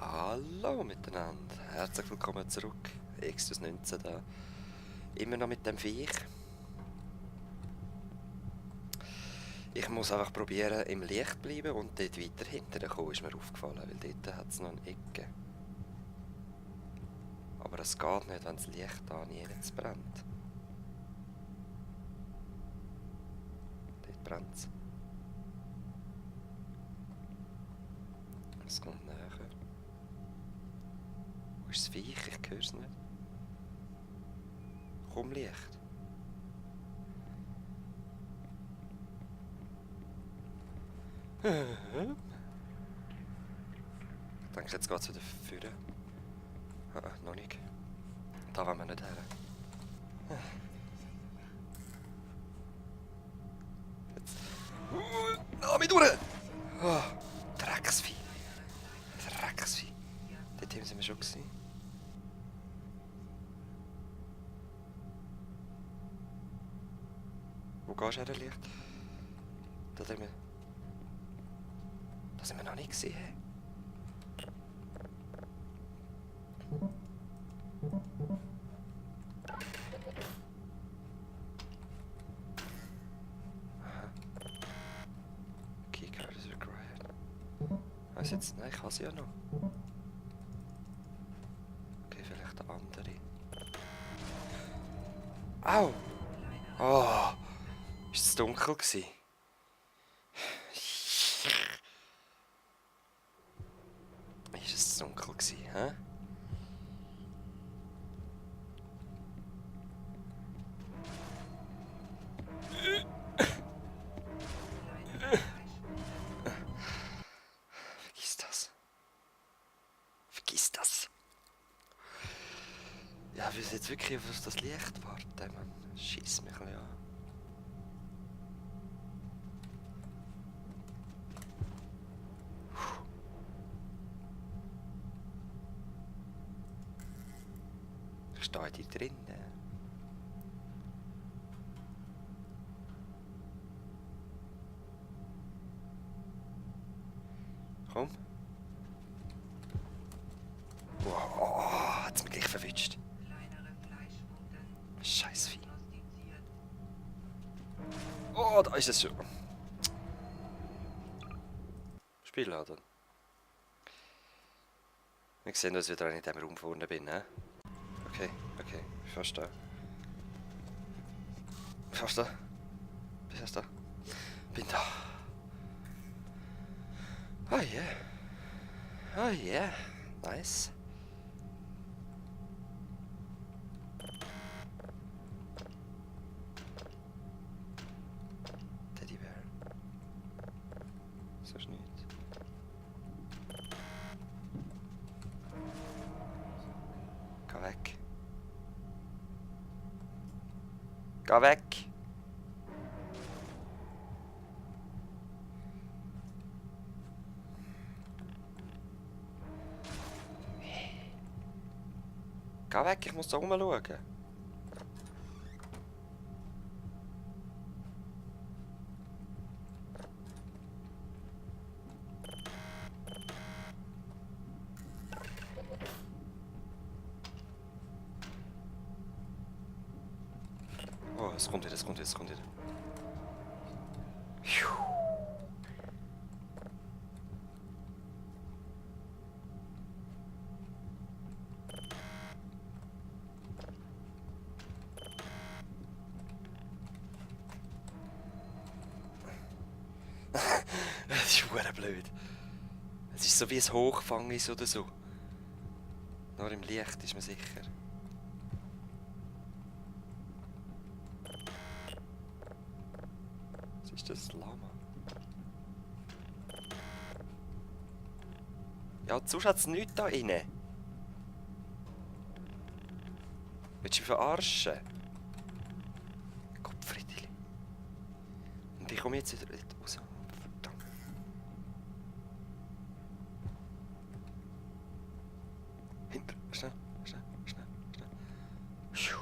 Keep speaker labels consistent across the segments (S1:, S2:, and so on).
S1: Hallo miteinander, herzlich willkommen zurück. Extus 19 da. Immer noch mit dem Viech. Ich muss einfach probieren im Licht bleiben und dort weiter hinten kommen, ist mir aufgefallen, weil dort hat es noch eine Ecke. Aber es geht nicht, wenn das Licht da nie jetzt brennt. Dort brennt es. Es kommt näher. Wo ist das Viech? Ich höre es nicht. Komm, Licht. Ich denke, jetzt geht es wieder vorne. Noch nicht. Da wollen wir nicht her. Jetzt. Mich durch! Oh, Drecksvieh. Drecksvieh. Dort sind wir schon gewesen. Wo gehst du her, Licht? Da sind wir... Da sind wir noch nicht gesehen. Aha. Keycard is required. Was jetzt? Nein, ich habe sie ja noch. Okay, vielleicht der andere. Au! Oh! Ist es dunkel gewesen? Ist es dunkel gewesen, hä? Vergiss das. Vergiss das. Ja, wir sind jetzt wirklich auf das Licht warten, man. Schießt mich ein bisschen an. Steht hier drin? Komm. Oh, hat's mich gleich verwünscht. Scheiß Vieh. Oh, da ist es schon. Spielladen. Wir sehen uns wieder, wenn ich in diesem Raum vorne bin, ne? Okay, okay, fast da. Fast da. Bist fast da. Bin da. Oh yeah. Oh yeah. Nice. Teddybär. So ist nichts. Geh weg. Geh weg. Geh weg, ich muss da rumschauen. Oh, es kommt wieder, es kommt wieder, es kommt wieder. Phew. Das ist verdammt blöd. Es ist so wie ein Hochfangis oder so. Nur im Licht ist man sicher. Was ist das? Lama? Ja, sonst hat es nichts da rein. Willst du mich verarschen? Kopfriedeli. Und ich komme jetzt wieder raus. Verdammt. Hinter. Schnell, schnell, schnell, schnell. Phew.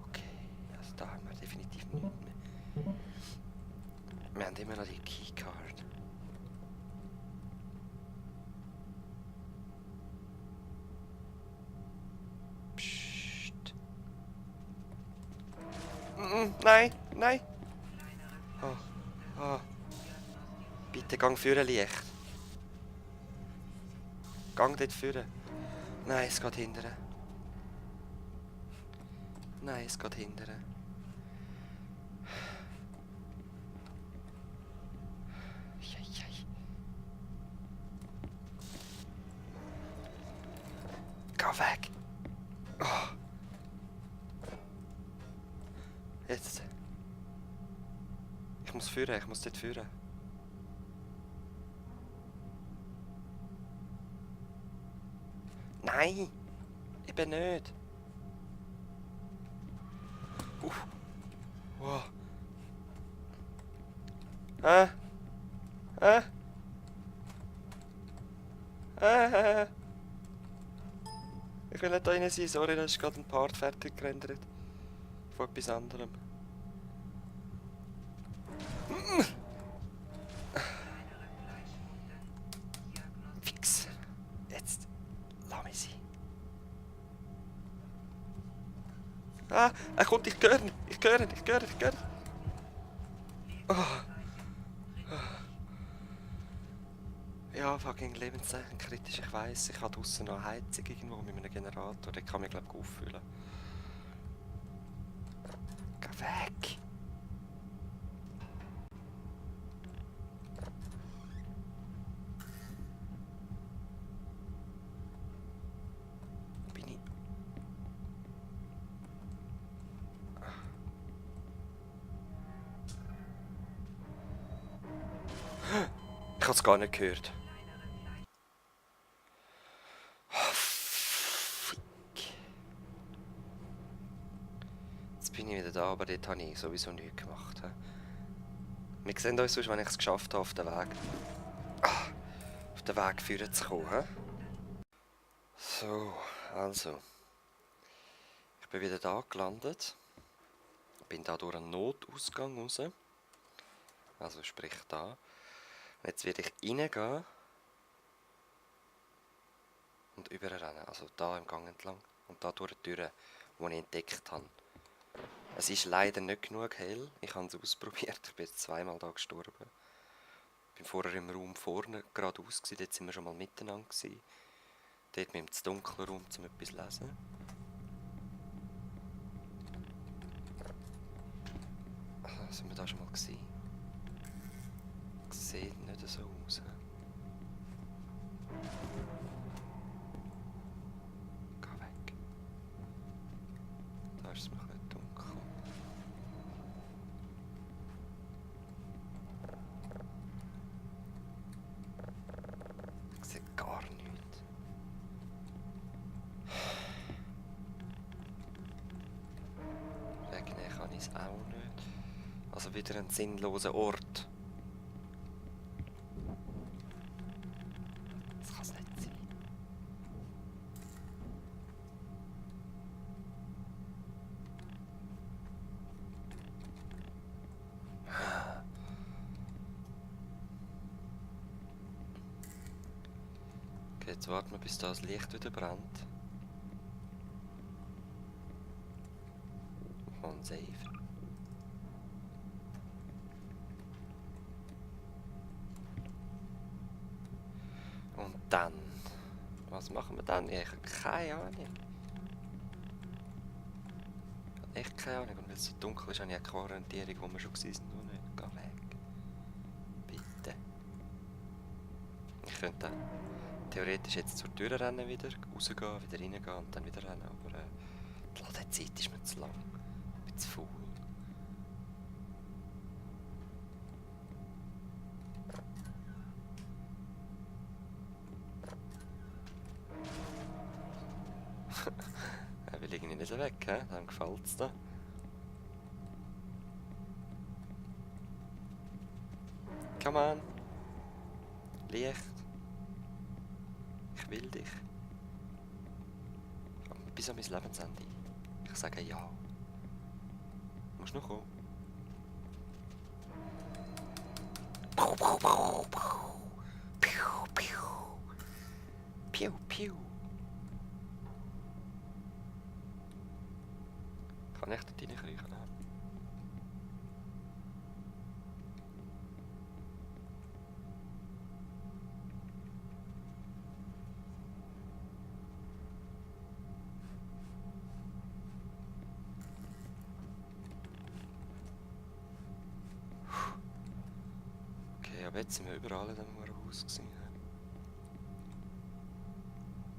S1: Okay, also da haben wir definitiv nichts mehr. Wir haben immer noch die Keycard. Nein, nein. Oh, oh. Bitte, gang führen, Licht. Gang dort führen. Nein, es geht hindern. Nein, es geht hindern. Geh weg. Oh. Jetzt. Ich muss führen, ich muss dort führen. Nein! Ich bin nicht. Wow. Ich will nicht da rein sein, sorry, da ist gerade ein Part fertig gerendert. Von etwas anderem. Fix. Jetzt. Lass mich sein. Er kommt, ich höre ihn. Ich höre ihn, ich höre ihn, ich höre ihn. Oh. Ja, fucking Lebenszeichen kritisch, ich weiss. Ich habe draussen noch eine Heizung irgendwo mit einem Generator. Der kann mich, glaube ich, auffüllen. Geh weg! Bin ich... Ich habe es gar nicht gehört. Jetzt bin ich wieder da, aber dort habe ich sowieso nichts gemacht. Wir sehen uns sonst, wenn ich es geschafft habe, auf den Weg. Auf den Weg führen zu kommen. He? So, also. Ich bin wieder da gelandet. Bin da durch einen Notausgang raus. Also sprich da. Und jetzt werde ich reingehen. Und überrennen. Also da im Gang entlang. Und da durch die Tür, die ich entdeckt habe. Es ist leider nicht genug hell. Ich habe es ausprobiert. Ich bin jetzt zweimal da gestorben. Ich bin vorher im Raum vorne geradeaus gewesen. Dort sind wir schon mal miteinander gewesen. Dort mit dem dunklen Raum, um etwas zu lesen. Sind wir da schon mal gewesen? Sieht nicht so aus. Geh weg. Da ist es mir ein bisschen dunkel. Ich sehe gar nichts. Wegnehmen kann ich es auch nicht. Also wieder ein sinnloser Ort. Das kann es nicht sein. Okay, jetzt warten wir, bis da das Licht wieder brennt. Und safe. Und dann? Was machen wir dann? Ich habe keine Ahnung. Ich habe echt keine Ahnung. Und weil es so dunkel ist, habe ich keine Orientierung, wo wir schon waren. Nur nicht. Geh weg. Bitte. Ich könnte theoretisch jetzt zur Tür rennen wieder, rausgehen, wieder reingehen und dann wieder rennen. Aber die Ladezeit ist mir zu lang. Ich bin zu faul. Er will irgendwie nicht weg, he? Dem gefällt es da. Come on. Licht. Ich will dich. Bis an mein Lebensende. Ich sage ja. Du musst noch kommen. Piu, piu. Kann ich dort reinkriechen? glaube, jetzt sind wir überall in diesem Haus gewesen.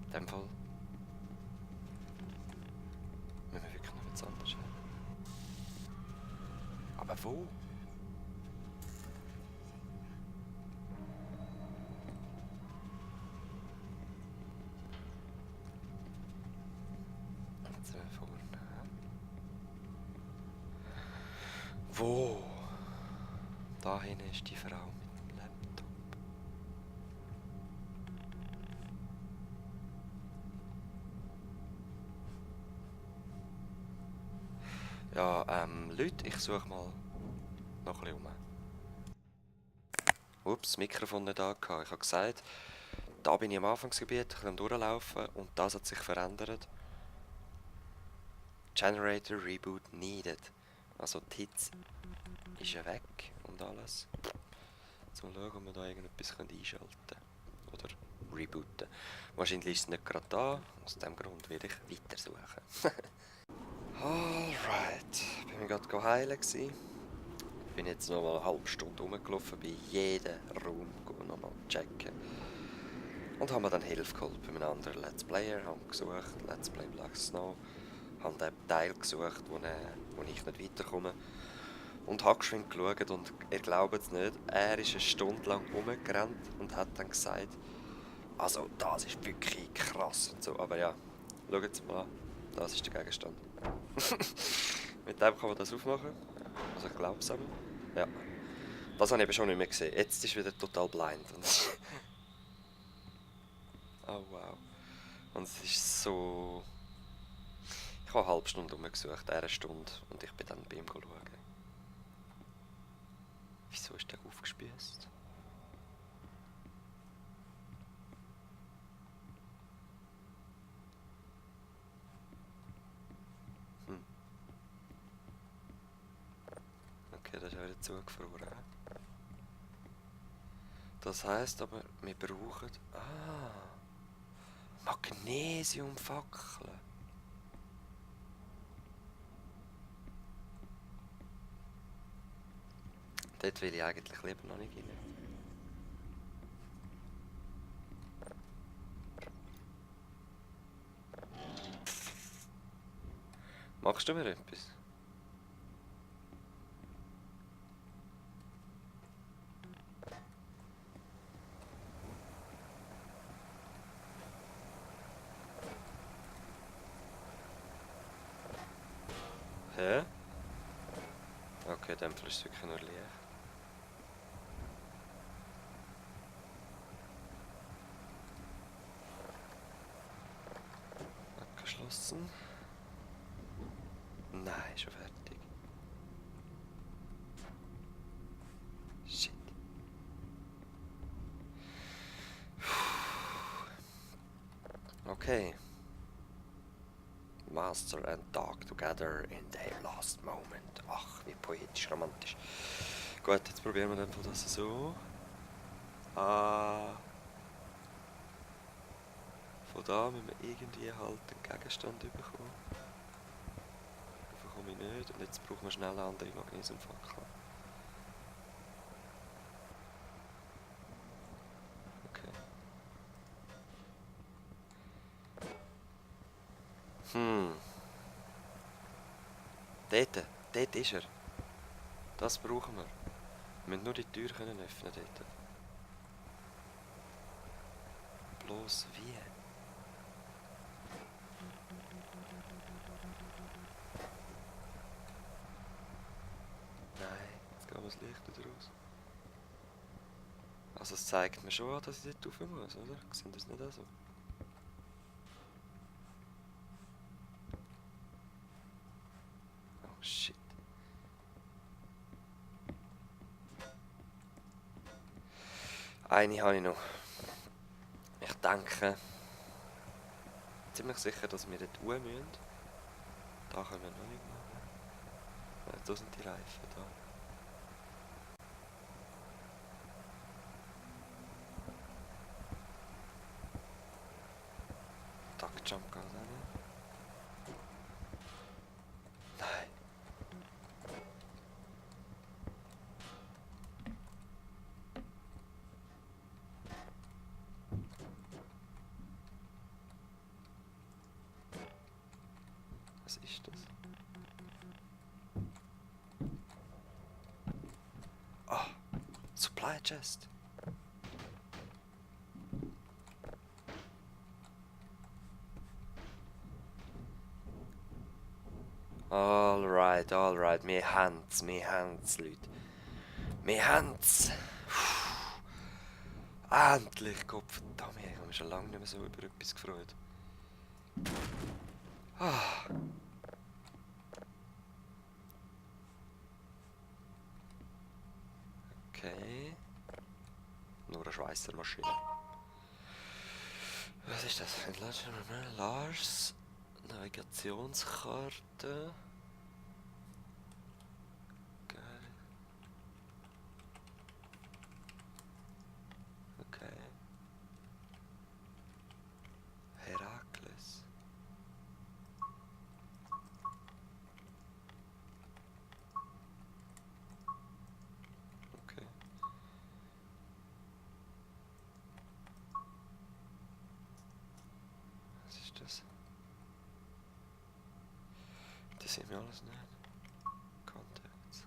S1: In dem Fall müssen wir wirklich noch etwas anderes haben. Aber wo? Jetzt sind wir vorne. Wo? Da hinten ist die Frau mit dem Laptop. Ja, Leute, ich suche mal noch ein bisschen rum. Ups, das Mikrofon nicht angehört. Ich habe gesagt, da bin ich am Anfangsgebiet, ein bisschen am Durchlaufen und das hat sich verändert. Generator Reboot needed. Also die Hitze ist ja weg und alles. Jetzt mal schauen, ob wir da irgendetwas einschalten können. Oder rebooten. Wahrscheinlich ist es nicht gerade da. Aus dem Grund werde ich weiter suchen. Alright. Ich war gerade heilen. Bin jetzt noch mal eine halbe Stunde rumgelaufen, bei jedem Raum noch mal checken. Und habe mir dann Hilfe geholt bei einem anderen Let's Player. Habe gesucht, Let's Play Black Snow. Habe den Teil gesucht, wo ich nicht weiterkomme. Und habe geschwind geschaut und ihr glaubt es nicht, er ist eine Stunde lang rumgerannt und hat dann gesagt, also das ist wirklich krass und so. Aber ja, schaut mal an, das ist der Gegenstand. Mit dem kann man das aufmachen. Also ich glaube es aber. Ja. Das habe ich eben schon nicht mehr gesehen. Jetzt ist es wieder total blind. Oh wow. Und es ist so... Ich habe eine halbe Stunde rumgesucht, eine Stunde. Und ich bin dann bei ihm schauen. Wieso ist der aufgespießt? Okay, das ist ja wieder zugefroren. Das heisst aber, wir brauchen... Magnesiumfackeln. Dort will ich eigentlich lieber noch nicht rein. Machst du mir etwas? Hä? Okay, dann ist es wirklich nur Licht. Abgeschlossen. Nein, schon fertig. Shit. Okay. Master and Dog together in their last moment. Ach, wie poetisch, romantisch. Gut, jetzt probieren wir einfach das so. Von da müssen wir irgendwie halt einen Gegenstand bekommen. Den bekomme ich nicht. Und jetzt brauchen wir schnell eine andere Magnesiumfackel. Okay. Dort ist er. Das brauchen wir. Wir müssen nur die Tür öffnen dort. Bloß wie? Nein, jetzt gehen wir das Licht wieder raus. Also es zeigt mir schon an, dass ich dort rauf muss, oder? Sind das nicht auch so? Oh shit. Eine habe ich noch. Ich denke ziemlich sicher, dass wir dort hoch müssen. Da können wir noch nicht machen. Nein, da sind die Reifen da. Duckjump geht auch nicht. Nein. Was ist das? Ah, Supply Chest. Alright, wir haben's, Leute. Wir haben's. Endlich, Gott verdammt, ich habe mich schon lange nicht mehr so über etwas gefreut. Ah. Okay. Nur eine Schweizer Maschine. Was ist das? Lars. Navigationskarte. Geil. Okay. Herakles. Okay. Was ist das? Das sehen wir alles nicht. Contacts.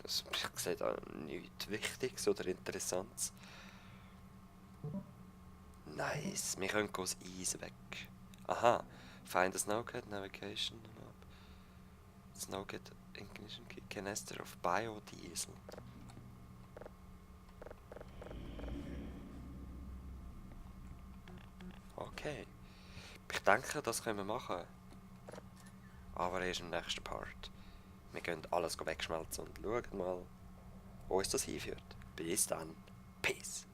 S1: Also, ich sehe da nichts Wichtiges oder Interessantes. Nice, wir können das Eis weg. Aha, find a Snowcat Navigation Map. Snowcat Ignition Key, Canister of Biodiesel. Okay, ich denke, das können wir machen. Aber erst im nächsten Part. Wir können alles wegschmelzen und schauen mal, wo uns das hinführt. Bis dann. Peace.